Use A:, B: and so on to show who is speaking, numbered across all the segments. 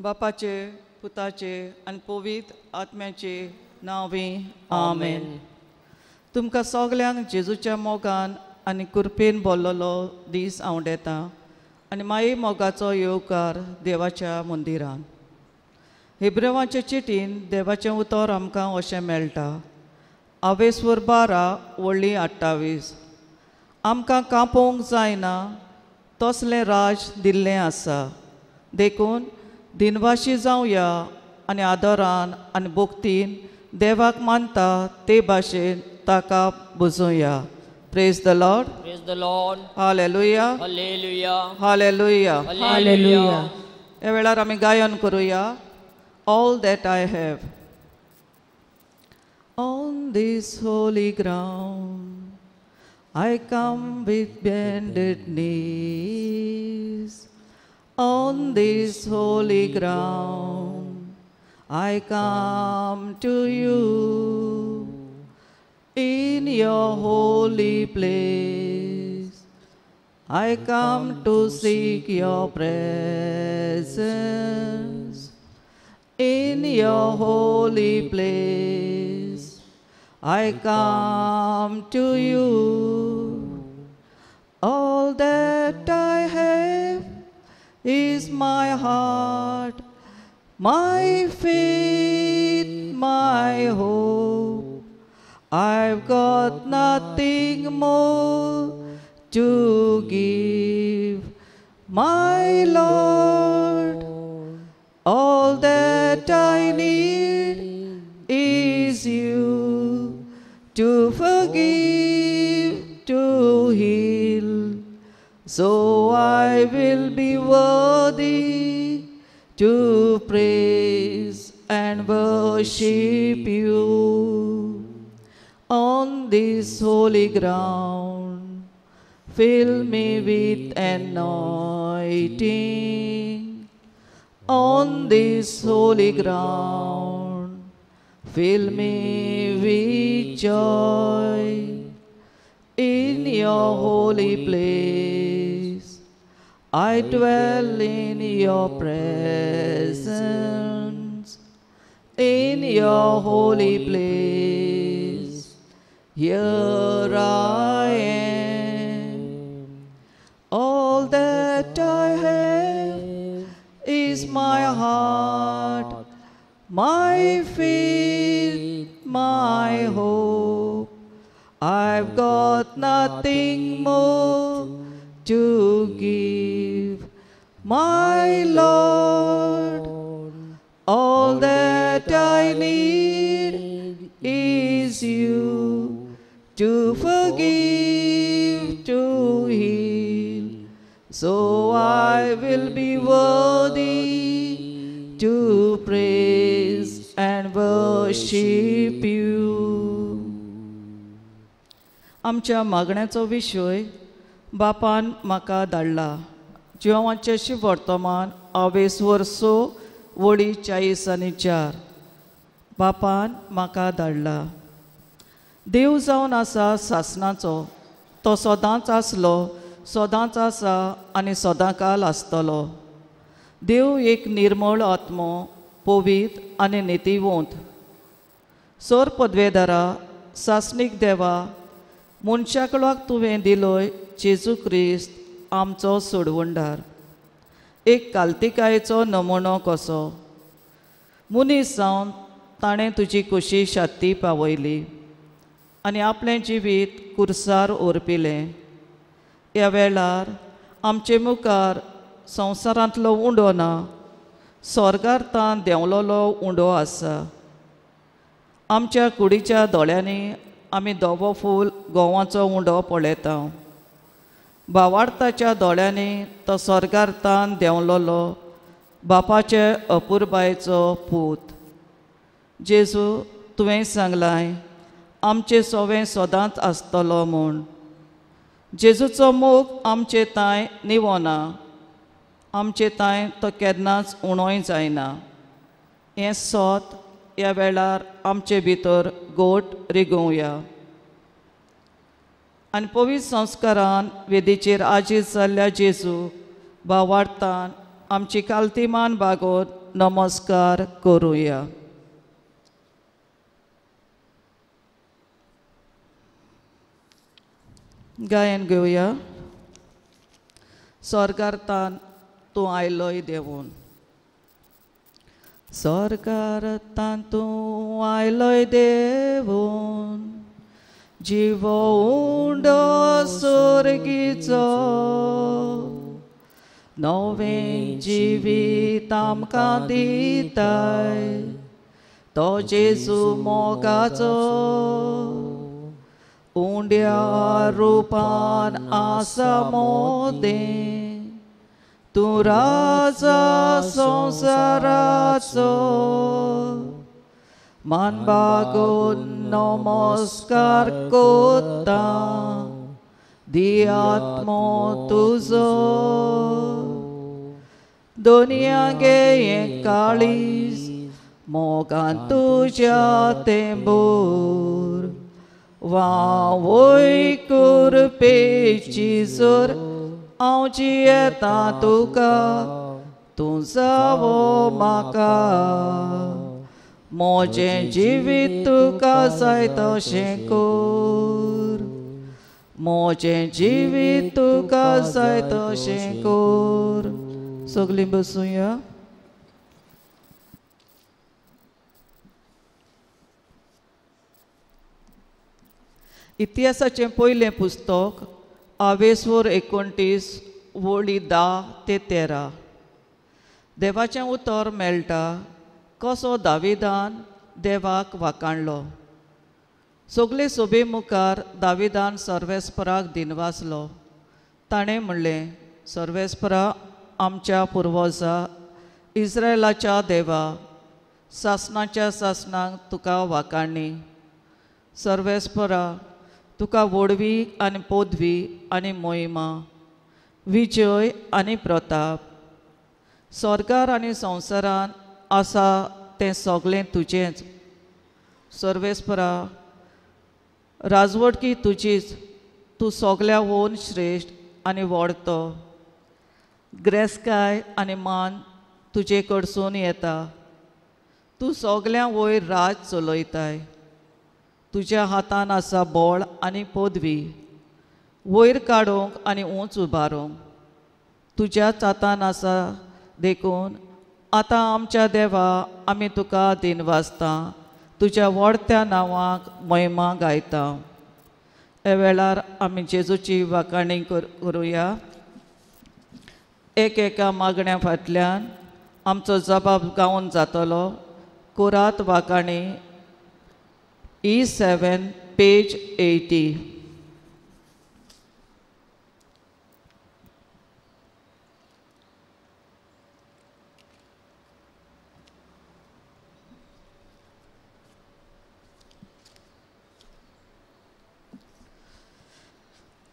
A: बापाचे, पुताचे आनी पवित्र आत्म्याचे नांवी आमेन. तुमकां सगल्यांक जेजूच्या मोगान आनी कृपेन बोल्लोलो दीस आवडेता आनी माई मोगाचो येवकार देवाच्या मंदिरान. हेब्रेवाचे चिटीन देवाचें उतर आमकां अशें मेळटा. आवेस्वर 12 वळी 28. आमकां कांपोवंक जायना तसलें राज दिल्लें आसा, देखून दिनवाशी जावया आनी आदरान आनी भक्तीन देवाक मानता ते भाशेन ताका बुजोवया. Praise the Lord.
B: Praise the Lord.
A: Hallelujah.
B: Hallelujah.
A: Hallelujah.
B: Hallelujah.
A: ह्या वेळार आमी गायन करुया. All that I have. On this holy ground I come with bended knees. On this holy ground I come to you. In your holy place I come to seek your presence. In your holy place I come to you. All that I have is my heart, my faith, my hope. I've got nothing more to give, my Lord. All that I need is you to forgive, to heal, so I will be worthy to praise and worship you. On this holy ground, fill me with anointing. On this holy ground, fill me with joy. In your holy place, I dwell in your presence. In your holy place, here I am. All that I have is my heart, my faith, my hope. I've got nothing more to give, my Lord. All that I need is you to forgive, to heal, so I will be worthy to praise and worship you. आमच्या मागण्याचो विशय बापान म्हाका धाडला. जिवाचें वर्तमान आवेसवर 6 वळी 40 आनी 4. बापान म्हाका धाडला. देव जावन आसा सासणाचो, तो सदांच आसलो, सदांच आसा आनी सदांकाल आसतलो. देव एक निर्मळ आत्मो, पवित्र आनी नितीवंत. सोर पदवेदारा, सासणीक देवा, मनशाकलाक तुवें दिलोय जेजू क्रिस्त आमचो सोडवणदार. एक कालतिकायेचो नमुनो कसो मनीस जावन ताणें तुजी कुशी शाती पावयली आनी आपलें जिवीत कुर्सार ओरपिलें. ह्या वेळार आमचे मुखार संवसारांतलो उंडो ना, स्वर्गार तान देंवलोलो उंडो आसा. आमच्या कुडीच्या दोळ्यांनी आमी धवो फूल गोवाचो उंडो पळयता. भावार्थाच्या दोळ्यांनी तो स्वर्गार तान देंवलोलो बापाचे अपुरबायेचो पूत. जेजू, तुवें सांगलाय आमचें सोवें सदांच आसतलो म्हूण. जेजूचो मोग आमचे तांय निवना, आमचे तांय तो केन्नाच उणोय जायना. हें सोत ह्या वेळार आमचे भितर गोट रिगोवया आनी पवित्र संस्कारान वेदीचेर आजीज जाल्ल्या जेजू भावार्थान आमची कालतीमान बागोवन नमस्कार करुया. गायन घेवया. स्वर्गार्थान तूं आयलोय देवून, स्वर्गार्थान तूं आयलोय देवून, जिवो उंडो स्वर्गीचो, नवें जिवीत आमकां दिताय तो जेजू मोगाचो, उंड्या रुपान आसा मोदें, तूं राजा संवसाराचो, मान बागोन नमस्कार कोता दी आत्मो तुजो, दुनिया गे काळीज मोगान तुज्या तेंबूर, वावय कुरपेची जोर हांव जियेता तुका, तूं जावो म्हाका, म्हजें जिवीत तुका जाय तशें कर, म्हजें जिवीत तुका जाय तशें कर. सगळीं बसुया. इतिहासाचें पयलें पुस्तक आवेसवर 29 वळी 10 ते 13. देवाचें उतर मेळटा कसो दाविदान देवाक वाकाणलो. सगळे सोबे मुखार दाविदान सर्वेस्पराक दिनवासलो. ताणें म्हणलें, सर्वेस्परा आमच्या पुर्वजा इस्रायलाच्या देवा, सासणाच्या सासणाक तुका वाकाणी. सर्वेस्परा तुका व्हडवी आनी पदवी आनी मोहिमा, विजय आनी प्रताप. स्वर्गार आनी संवसारान आसा तें सगळें तुजेंच. सर्वेस्परा राजवटकी तुजीच, तूं सगळ्या वोन श्रेश्ठ आनी व्हडतो. ग्रेसकाय आनी मान तुजे कडसून येता, तूं सगळ्यां वयर राज चलयताय. तुज्या हातान आसा बळ आनी पदवी, वयर काडूंक आनी उंच उबारूंक तुज्याच हातान आसा. देखून आतां आमच्या देवा आमी तुका दिनवासता, तुज्या व्हडत्या नांवाक महिमा गायता. ह्या वेळार आमी जेजूची वाखाणी करुया. एक एका मागण्या फाटल्यान आमचो जबाब गावन जातलो. कुरात वाखाणी E7 page 80.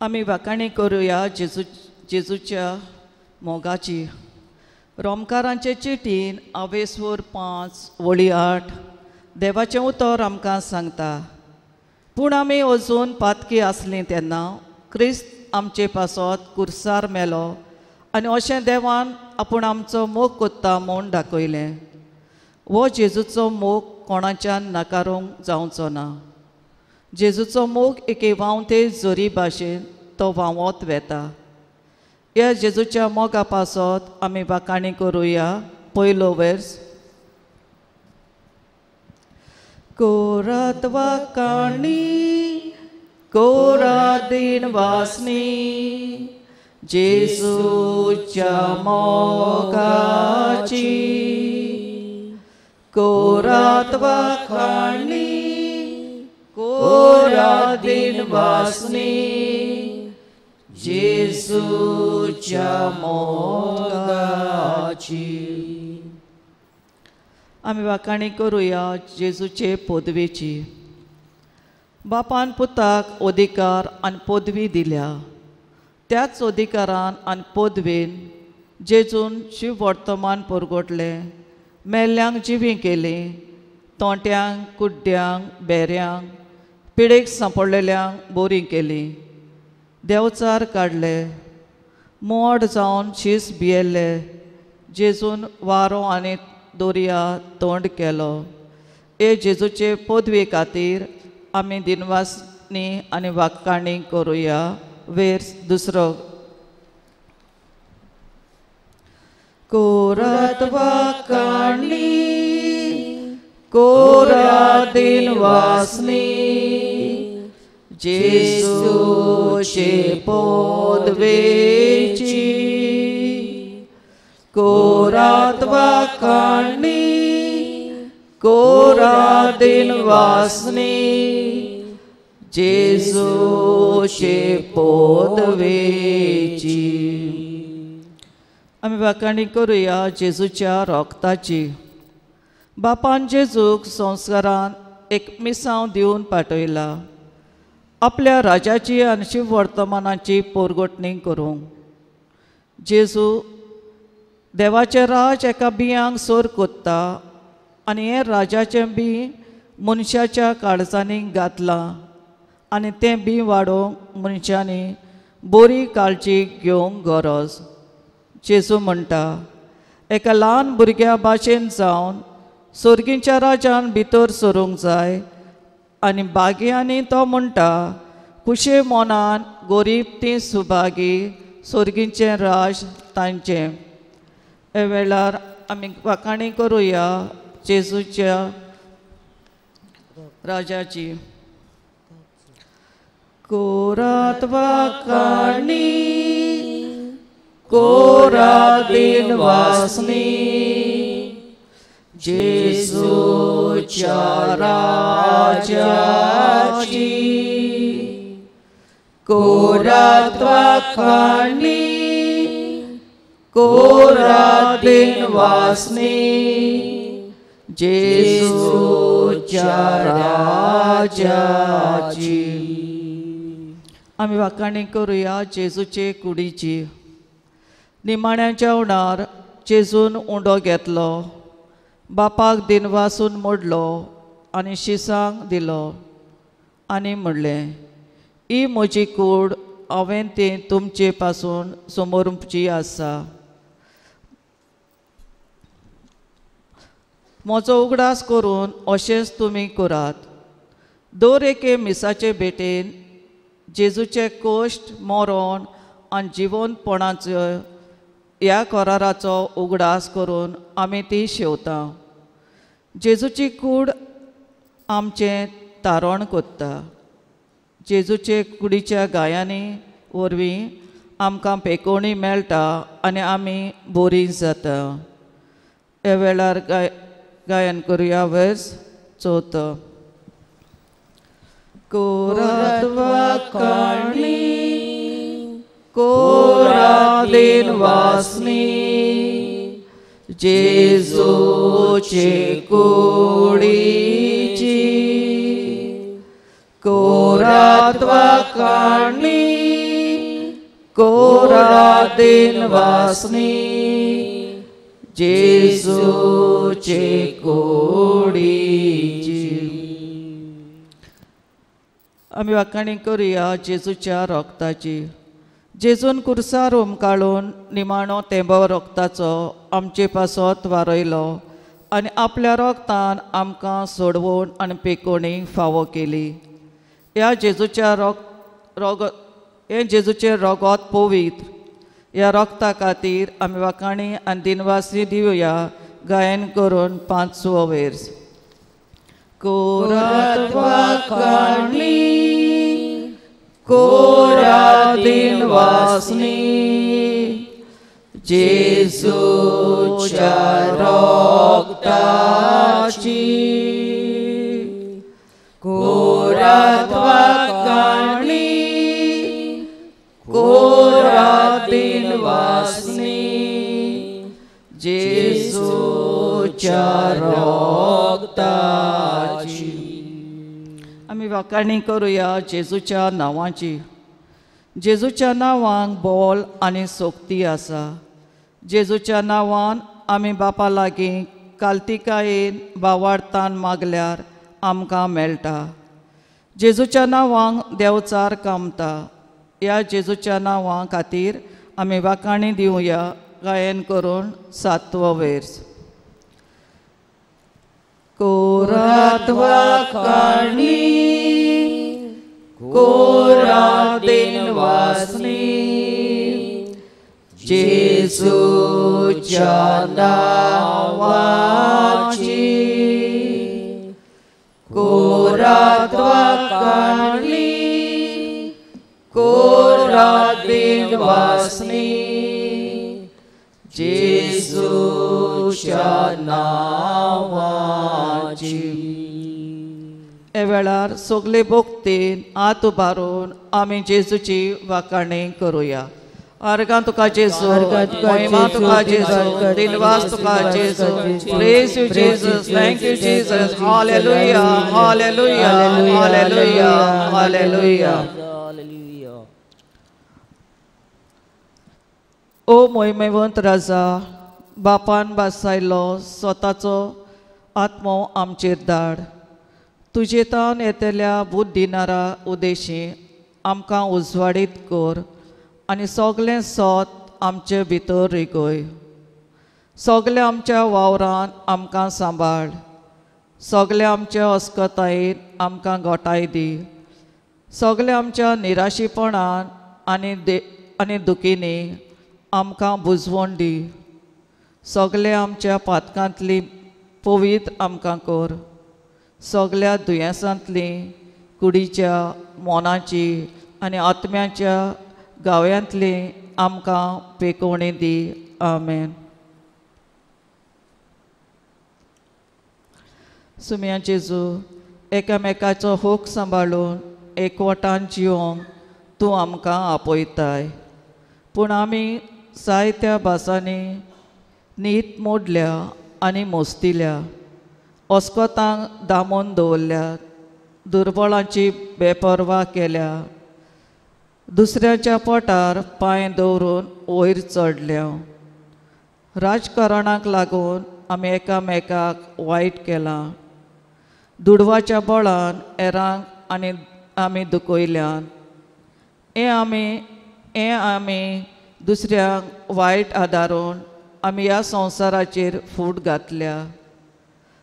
A: आमी वाखाणी करुया जेजूच्या मोगाची. रोमकारांचे चिटीन आवेसवर 5 वळी 8 देवाचें उतर आमकां सांगता, पूण आमी अजून पातकी आसलीं तेन्ना क्रिस्त आमचे पासत कुर्सार मेलो आनी अशें देवान आपूण आमचो मोग कोत्ता म्हूण दाखयलें. हो जेजूचो मोग कोणाच्यान नाकारूंक जावचो ना. जेजूचो मोग एके व्हांवते जोरी भाशेन तो व्हांवत वेता. ह्या जेजूच्या मोगा पासत आमी वाखाणी करुया. पयलो वर्स. कोरात वाखाणी कोरात दिनवासनी जेजूच्या मोगाची, कोरात वाखाणी कोरात दिनवासनी जेजूच्या मोगाची. आमी वाखाणी करुया जेजूचे पदवेची. बापान पुताक अधिकार आनी पदवी दिल्या, त्याच अधिकारान आनी पदवेन जेजून शिव वर्तमान परगटलें, मेल्ल्यांक जिवीं केलीं, तोंट्यांक कुड्ड्यांक बेऱ्यांक पिडेक सांपडलेल्यांक बरीं केलीं, देंवचार काडले, मोड जावन शीस भियेल्ले. जेजून वारो आनी दर्या तोंड केलो. हे जेजूचे पदवे खातीर आमी दिनवासनी आनी वाकाणी करुया. वेर्स दुसरो. कोरात वाकाणी कोरा दिनवासनी जेजूचे पदवेची. कोरात वाकाणी कोरा दिनवासनी जेजूचे पदवेची. आमी वाकाणी करुया जेजूच्या रोगताची. बापान जेजूक संस्कारान एक मिसांव दिवन पाठयला आपल्या राजाची आनी शिववर्तमानाची पोरगोटणी करूंक. जेजू देवाचें राज एका बियांक सोर कोत्ता आनी हें राजाचें बी मनशाच्या काळजांनी घातलां आनी तें बी वाडोवंक मनशांनी बरी काळजी घेवंक गरज. जेजू म्हणटा एका ल्हान भुरग्या भाशेन जावन सोर्गींच्या राजान भितर सरूंक जाय. आनी बागयांनी तो म्हणटा खुशे मनान गोरीब ती सुभागी सोर्गींचें राज तांचें. हे वेळार आमी वाखाणी करुया जेजूच्या राजाची. कोरात वाकाणी कोरा दिनवासनी जेजूच्या राजाची. कोरात वाकाणी कोरा दिनवासनी जेजूच्या राजाची. आमी वाकाणी करुया जेजूचे कुडीची. निमाण्या जेवणार जेजून उंडो घेतलो, बापाक दिनवासून मोडलो आनी शिसांक दिलो आनी म्हणलें, ही म्हजी कूड हांवें ती तुमचे पासून समोरची आसा. म्हजो उगडास करून अशेंच तुमी करात. दर एके मिसाचे भेटेन जेजूचे कश्ट मरण आनी जिवनपणाचो ह्या कराराचो उगडास करून आमी ती शेवता. जेजूची कूड आमचें तारण कोत्ता. जेजूचे कुडीच्या गायांनी वरवीं आमकां पेकोवणी मेळटा आनी आमी बरी जाता. ह्या वेळार गायन करुया वेर्स चवथो. कोरात वाकाणी कोरा दिनवासनी जेजूचे कुडीची. कोरात वाकाणी कोरा दिनवासनी जेजूचे कुडीची. आमी वाकाणी करुया जेजूच्या रोगताची. जेजून कुर्सार उमकाळून निमाणो तेंबो रोगताचो आमचे पासत वारयलो आनी आपल्या रोगतान आमकां सोडवून आनी पेकोणी फावो केली. ह्या जेजूच्या हें जेजूचें रोगोत पवित्र. ह्या रोगता खातीर आमी वाकाणी आनी दिनवासी दिवया. गायन करून पांचवो वेर्स. कोरात वाकाणी कोरा दिनवासनी जेजूच्या रोगताची. कोरात वाकाणी कोरा दिनवासनी जेजूच्या रोगताची. आमी वाकाणी करुया जेजूच्या नांवाची. जेजूच्या नांवांक बोल आनी सोक्ती आसा. जेजूच्या नांवान आमी बापा लागीं कालतिकायेन बावाडतान मागल्यार आमकां मेळटा. जेजूच्या नांवांक देवचार कामता. ह्या जेजूच्या नांवा खातीर आमी वाकाणी दिवया. गायन करून सातवो वेर्स. कोरात वाखाणी कोरात दिनवासनी जेजूच्या नांवाची कोरात वाखाणी कोरात दिनवासनी जेजूच्या नांवाची. हे वेळार सगळे भक्तीन हात उबारून आमी जेजूची वाखाणी करुया. अर्गां तुका जेजू, महिमा तुका जेजू, दिनवास तुका जेजू. Praise you Jesus, thank you Jesus. Hallelujah, hallelujah, hallelujah, hallelujah. ओ मोहिमेवंत राजा, बापान भासायलो स्वताचो आत्मो आमचेर धाड. तुजे तावन येतल्या बुद्धिनारा उदेशी आमकां उजवाडीत कर आनी सगळें सोत आमचे भितर रिगय. सगळें आमच्या वावरान आमकां सांबाळ. सगळें आमच्या अस्कतायेन आमकां गोटाय दी. सगळें आमच्या निराशीपणान आनी दुखींनी आमकां बुजवण दी. सगळें आमच्या पातकांतली पवित्र आमकां कर. सगळ्या दुयेंसांतली कुडीच्या मनाची आनी आत्म्याच्या गांव्यांतली आमकां पेकोवणी दी. आमेन. सुम्या जेजू, एकामेकाचो होक सांबाळून एकवटान जिवंक तूं आमकां आपयताय. पूण आमी जायत्या भासांनी नीत मोडल्या आनी मोस्तिल्या, अस्कोतांक दामून दवरल्या, दुर्बळांची बेपर्वा केल्या, दुसऱ्याच्या पोटार पांय दवरून वयर चडल्या. राजकारणाक लागून आमी एकामेकाक वायट केलां. दुडवाच्या बळान हेरांक आनी आमी दुखयल्यान. हें आमी दुसऱ्यांक वायट आदारून आमी ह्या संवसाराचेर फूट घातल्या.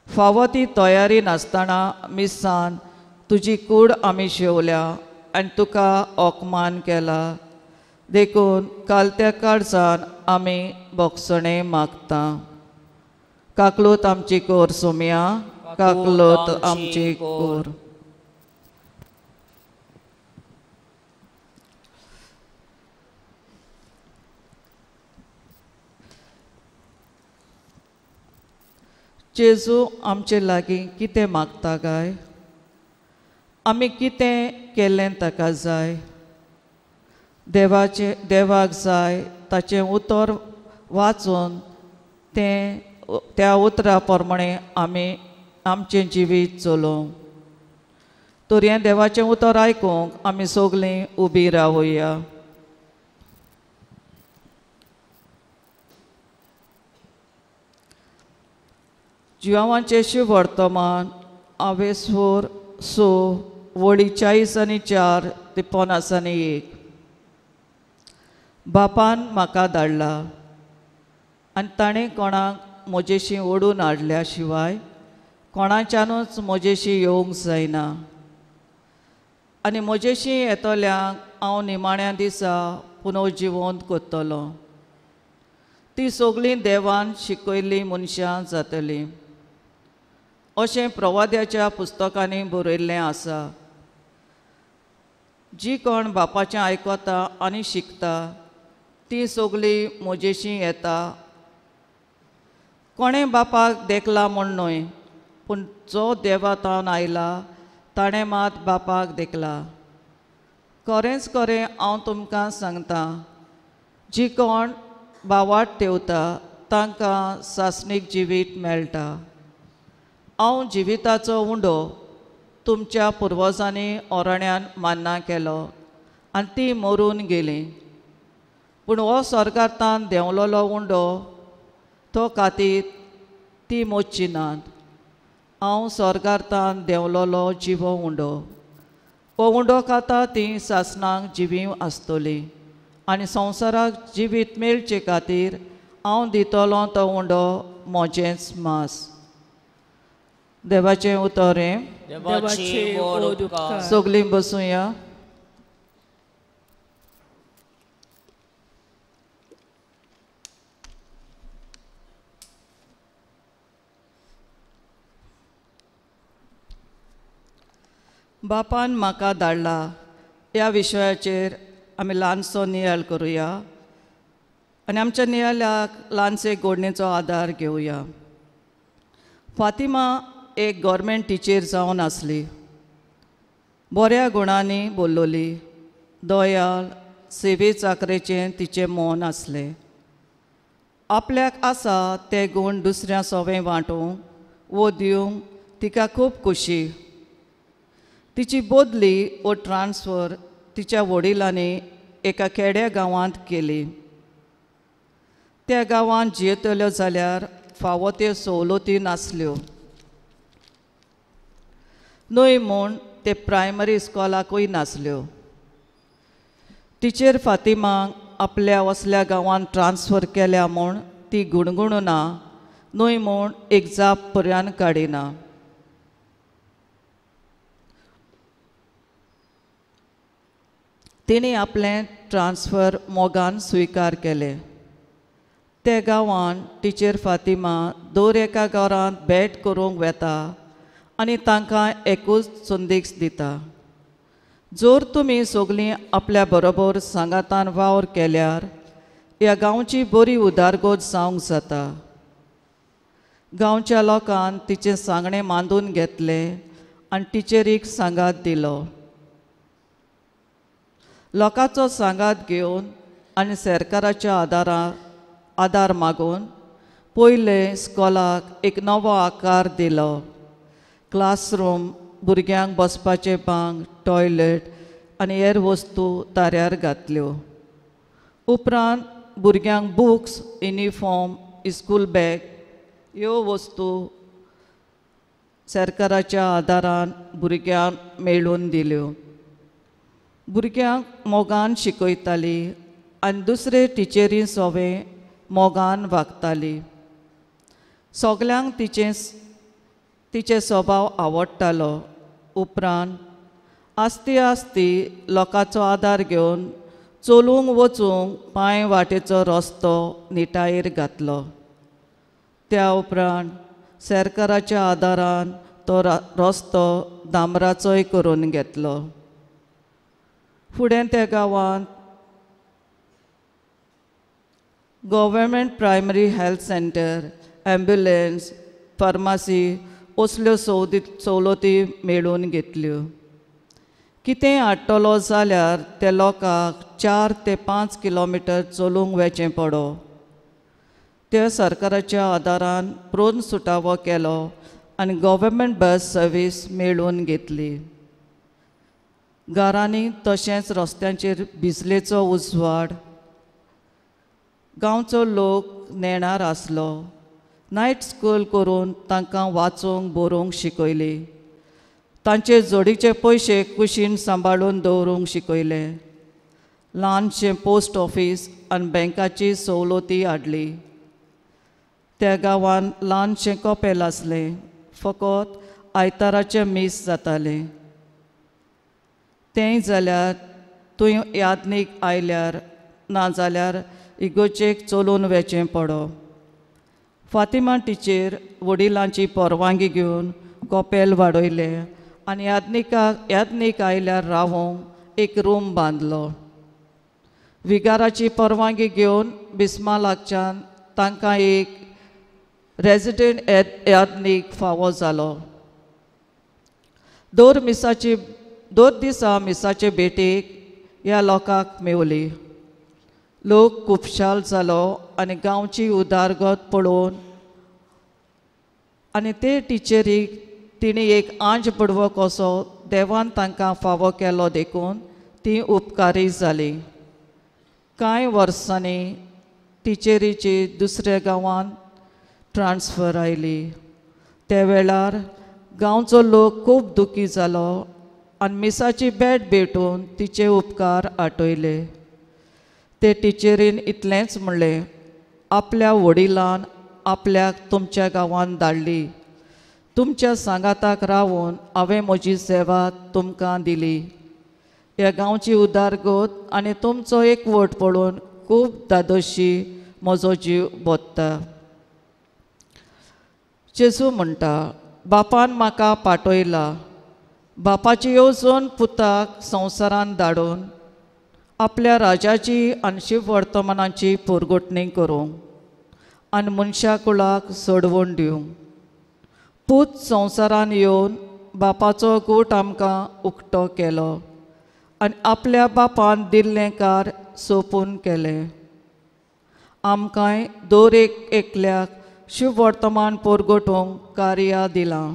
A: फावो ती तयारी नासतना मिसान तुजी कूड आमी शेवल्या आनी तुका अपमान केला. देखून कालत्या काळजान आमी बोगसणें मागता. काकलूत आमची कोर सोम्या, काकलूत आमची कोर. जेजू आमचे लागीं कितें मागता काय? आमी कितें केल्लें ताका जाय? देवाक जाय ताचें उतर वाचून तें त्या उतरा प्रमाणे आमी आमचें जिवीत चलोवंक. तर हें देवाचें उतर आयकूंक आमी सगळीं उबी रावया. जिवांचें शिवर्तमान आवेसोर 6 वळी 40 आनी 4 ते 50 आनी 1. बापान म्हाका धाडला आनी ताणें कोणाक म्हजेशी ओडून हाडल्या शिवाय कोणाच्यानूच म्हजेशी येवंक जायना. आनी म्हजेशी येतल्यांक हांव निमाण्या दिसा पुनर्जिवंत करतलो. ती सगळीं देवान शिकयल्लीं मनशां जातलीं अशें प्रवाद्याच्या पुस्तकांनी बरयल्लें आसा. जी कोण बापाचें आयकता आनी शिकता ती सगळीं म्हजेशी येता. कोणें बापाक देखला म्हूण न्हय, पूण जो देवा तावन आयला ताणें मात बापाक देखला. खरेंच खरें हांव तुमकां सांगता, जी कोण बावाट ठेवता तांकां सासणीक जिवीत मेळटा. हांव जिविताचो उंडो तुमच्या पुर्वजांनी ओरण्यान मान्ना केलो आनी ती मरून गेली. पूण हो स्वर्गांतान देंवलोलो उंडो तो खातीर ती मोडची नात. हांव स्वर्गांतान देंवलोलो जिवो उंडो. हो उंडो खाता ती सासणाक जिवी आसतली आनी संवसाराक जिवीत मेळचे खातीर हांव दितलो तो उंडो म्हजेंच मांस. देवाचें उतर हें.
B: देवाचे व्हड उपकार.
A: सगळीं बसुया. बापान म्हाका धाडला ह्या विशयाचेर आमी ल्हानसो नियाळ करुया आनी आमच्या नियाळाक ल्हानसे गोडणेचो आदार घेवया. फातिमा एक गव्हर्मेंट टिचर जावन आसली. बऱ्या गुणांनी बोल्लोली, दयाळ, सेवे चाकरेचें तिचें मन आसलें. आपल्याक आसा ते गूण दुसऱ्या सोवें वांटूंक वो दिवंक तिका खूब खोशी. तिची बदली वो ट्रान्सफर तिच्या वडिलांनी एका खेड्या गांवांत केली. त्या गांवांत जियेतल्यो जाल्यार फावो त्यो सवलती नासल्यो. न्हय म्हूण ते प्रायमरी इस्कॉलाकूय नासल्यो. टिचर फातिमाक आपल्या असल्या गांवांत ट्रान्सफर केल्या म्हूण ती गुणगुणना, न्हय म्हूण एक जाप पर्यान काडिना. तिणें आपलें ट्रान्सफर मोगान स्विकार केलें. त्या गांवांत टिचर फातिमा दर एका घरांत भेट करूंक वेता आनी तांकां एकूच संदेश दिता, जर तुमी सगळीं आपल्या बरोबर सांगातान वावर केल्यार ह्या गांवची बरी उदारगत जावंक जाता. गांवच्या लोकान तिचें सांगणें मांदून घेतलें आनी टिचरीक सांगात दिलो. लोकांचो सांगात घेवन आनी सरकाराच्या आदार मागून पयलें इस्कॉलाक एक नवो आकार दिलो. क्लासरूम, भुरग्यांक बसपाचें बांक, टॉयलेट आनी हेर वस्तू ताऱ्यार घातल्यो. उपरांत भुरग्यांक बुक्स, युनिफॉर्म, स्कूल बॅग ह्यो वस्तू सरकाराच्या आदारान भुरग्यांक मेळून दिल्यो. भुरग्यांक मोगान शिकयताली आनी दुसरे टिचरी सोवे मोगान वागताली. सगल्यांक तिचे स्वभाव आवडटालो. उपरांत आस्ती आस्ती लोकांचो आदार घेवन चलूंक वचूंक पांय वाटेचो रस्तो निटायेर घातलो. त्या उपरांत सरकाराच्या आदारान तो रस्तो डांबराचोय करून घेतलो. फुडें त्या गांवांत government primary health centre, ambulance, pharmacy असल्यो सवलती मेळोवन घेतल्यो. कितेंय हाडटलो जाल्यार त्या लोकांक 4 ते 5 किलोमिटर चलूंक वचचें पडो. त्या सरकाराच्या आदारान प्रोन सुटावो केलो आनी गव्हर्मेंट बस सर्वीस मेळोवन घेतली. घरांनी तशेंच रस्त्यांचेर बिजलेचो उजवाड. गांवचो लोक नेणार आसलो. नायट स्कूल करून तांकां वाचूंक बरोवंक शिकयली. तांचे जोडीचे पयशे कुशीन सांबाळून दवरूंक शिकयले. ल्हानशें पोस्ट ऑफीस आनी बँकाची सवलती हाडली. त्या गांवांत ल्हानशें कपेल आसलें. फकत आयताराचें मीस जातालें. तेंय जाल्यार थंय यादनीक आयल्यार ना जाल्यार इगोर्जेक चलून वचचें पडो. फातिमा टिचर वडिलांची परवानगी घेवन कपेल वाडयलें आनी यादनीक आयल्यार रावोंक एक रूम बांदलो. विगाराची परवानगी घेवन बिस्मा लागच्यान तांकां एक रेजिडेंट यादनीक फावो जालो. दर दिसा मिसाचे भेटेक ह्या लोकांक मेवली. लोक खुबशाल जालो आनी गांवची उदारगत पळोवन आनी ते टिचरीक तिणें एक आंज पडवो कसो देवान तांकां फावो केलो देखून ती उपकारी जाली. कांय वर्सांनी टिचरीची दुसऱ्या गांवांत ट्रान्सफर आयली. त्या वेळार गांवचो लोक खूब दुखी जालो आनी मिसाची भेट भेटून तिचे उपकार आटयले. ते टिचरीन इतलेंच म्हणलें, आपल्या वडिलान आपल्याक तुमच्या गांवांत धाडली तुमच्या सांगाताक रावून हांवें म्हजी सेवा तुमकां दिली. ह्या गांवची उदारगत आनी तुमचो एकवट पळोवन खूब दादोशी म्हजो जीव बोत्ता. जेजू म्हणटा, बापान म्हाका पाठयला. बापाची येवजण पुताक संवसारान धाडून आपल्या राजाची आनी शिववर्तमानाची पोरगोटणी करूंक आनी मनशा कुळाक सोडवण दिवंक. पूत संवसारान येवन बापाचो गूट आमकां उक्तो केलो आनी आपल्या बापान दिल्लें कार सोंपून केलें. आमकांय दर एक एकल्याक शिववर्तमान पोरगोटूंक कार्या दिलां.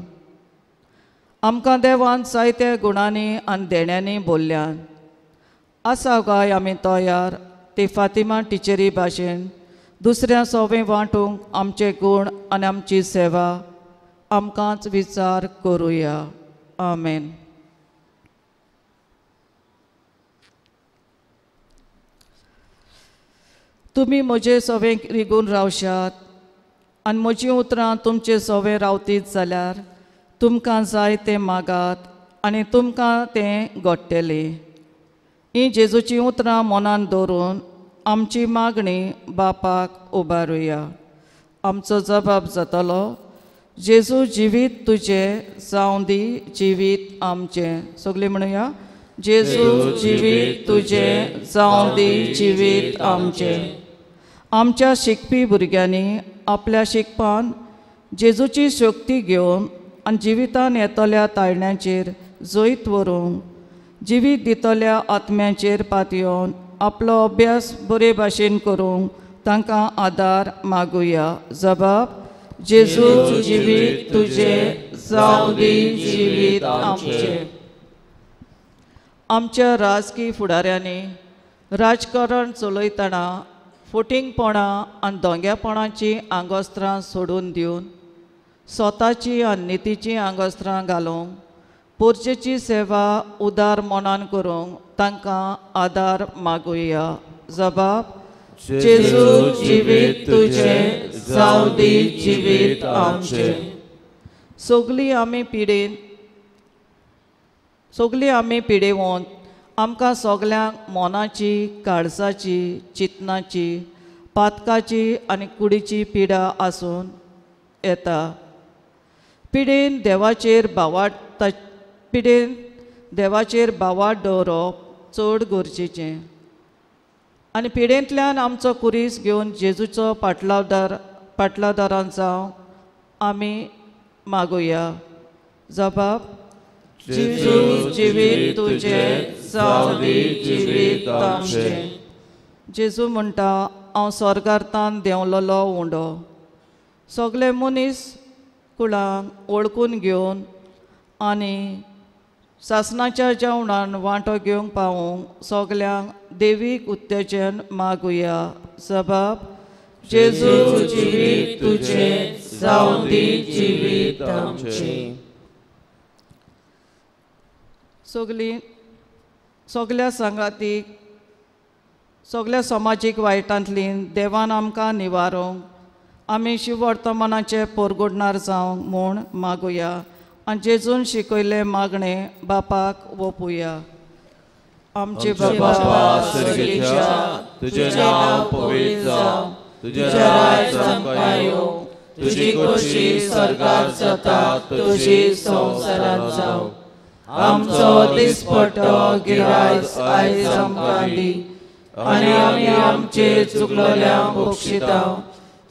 A: आमकां देवान जायत्या गुणांनी आनी देण्यांनी बोल्ल्यान. आसा काय आमी तयार ते फातिमा टिचरी भाशेन दुसऱ्या सोवे वांटूंक आमचे गूण आनी आमची सेवा आमकांच विचार करुया. आमेन. तुमी म्हजे सोवे रिगून रावशात आनी म्हजीं उतरां तुमचे सोवे रावतीत जाल्यार तुमकां जाय तें मागात आनी तुमकां तें घडटलें. हीं जेजूचीं उतरां मनान दवरून आमची मागणी बापाक उबारुया. आमचो जबाब जातलो, जेजू जिवीत तुजें जावं दी जिवीत आमचें. सगळीं म्हणुया, जेजू जिवीत तुजें जावं दी जिवीत आमचें. आमच्या शिकपी भुरग्यांनी आपल्या शिकपान जेजूची शक्ती घेवन आनी जिवितान येतल्या ताळण्याचेर जैत व्हरूंक, जिवीत दितल्या आत्म्याचेर पातयेवन आपलो अभ्यास बरे भाशेन करूंक तांकां आदार मागुया. जबाब, जेजू जिवीत तुजें जावं दी जिवीत आमचें. आमच्या राजकी फुडाऱ्यांनी राजकारण चलयतना फोटिंगपणां आनी दोंग्यापणाचीं आंगोस्त्रां सोडून दिवन स्वताची आनी नितीचीं आंगोस्त्रां घालूंक, पोरचेची सेवा उदार मनान करूंक तांकां आदार मागुया. जबाब, जेजू जिवीत तुजें जावं दी जिवीत आमचें. सगळीं आमी पिडेवंत आमकां सगल्यांक मनाची, काळजाची, चिंतनाची, पातकाची आनी कुडीची पिडा आसून येता. पिडेन देवाचेर भावार्थ दवरप चड गरजेचें आनी पिडेंतल्यान आमचो कुरीस घेवन जेजूचो पाटलादारान जावंक आमी मागुया. जबाब, जेजू जिवीत तुजें जावं दी जिवीत आमचें. जेजू म्हणटा, हांव स्वर्गार्थान देंवलेलो उंडो. सगळे मनीस कुळांक वळखून घेवन आनी सासणाच्या जेवणान वांटो घेवंक पावूंक सगल्यांक देवीक उत्तेजन मागुया. जबाब, जेजू जिवीत तुजें जावं दी जिवीत आमचें. सगल्या सांगातीक, सगल्या समाजीक वायटांतली देवान आमकां निवारूंक आमी शिववर्तमानाचे पोरगोडणार जावंक म्हूण मागुया आनी जेजून शिकयल्लें मागणें बापाक ओंपुया. आमचे बापा
C: स्वर्गेच्या, तुजें नांव पवित्र जावं, तुजें राज्य आमकां येवं, तुजी खोशी स्वर्गार जाता तशी संवसारांत जावं. आमचो दिसपट्टो गिरायस आयज आमकां दी आनी आमी आमचे चुकलोल्यांक बक्षिता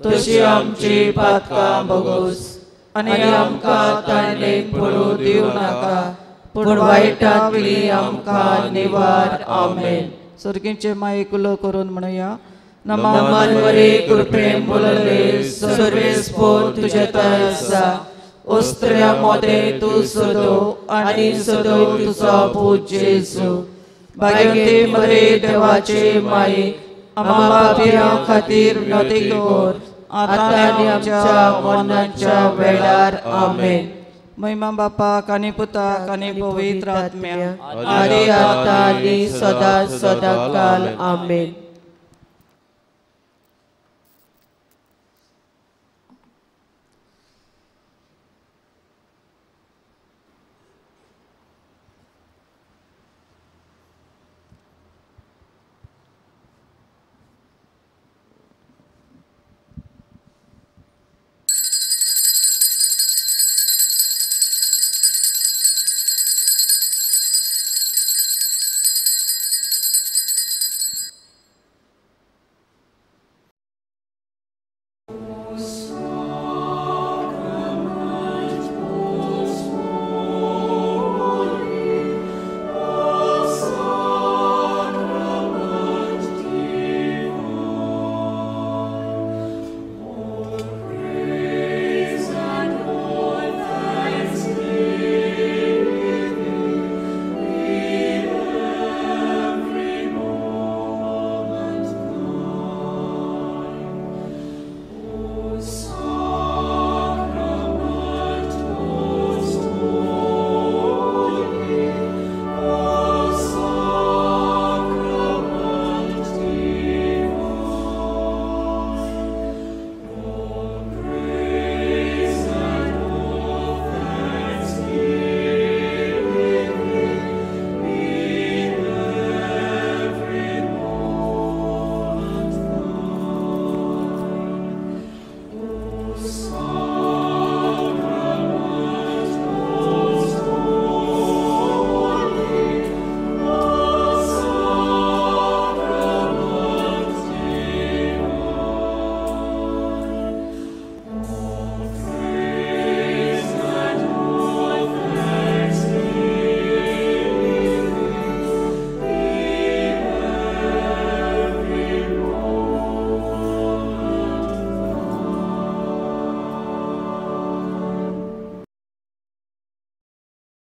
C: तशी आमची पातकां भोगोस आनी आमकां ताणेक पडूं दिवं नाका, पूण वायटांतली आमकां निवार. आमेन.
A: सर्गीचे मायेक उलो करून म्हणुया,
C: नमन मरे कृपेन बोलले सर्वेस्पोर तुजे थंय आसा. ओस्त्र्या मोदें तूं सदो आनी सदो तुजो पूत जेजू. भाग्यवती मरे देवाचे माये, आमकां पापयां खातीर विनवती कर आतां आनी आमच्या मरणाच्या वेळार. आमेन.
A: महिमा बापाक आनी पुताक आनी पवित्र आत्म्याक,
C: आनी आतां आनी सदां सदां काल. आमेन.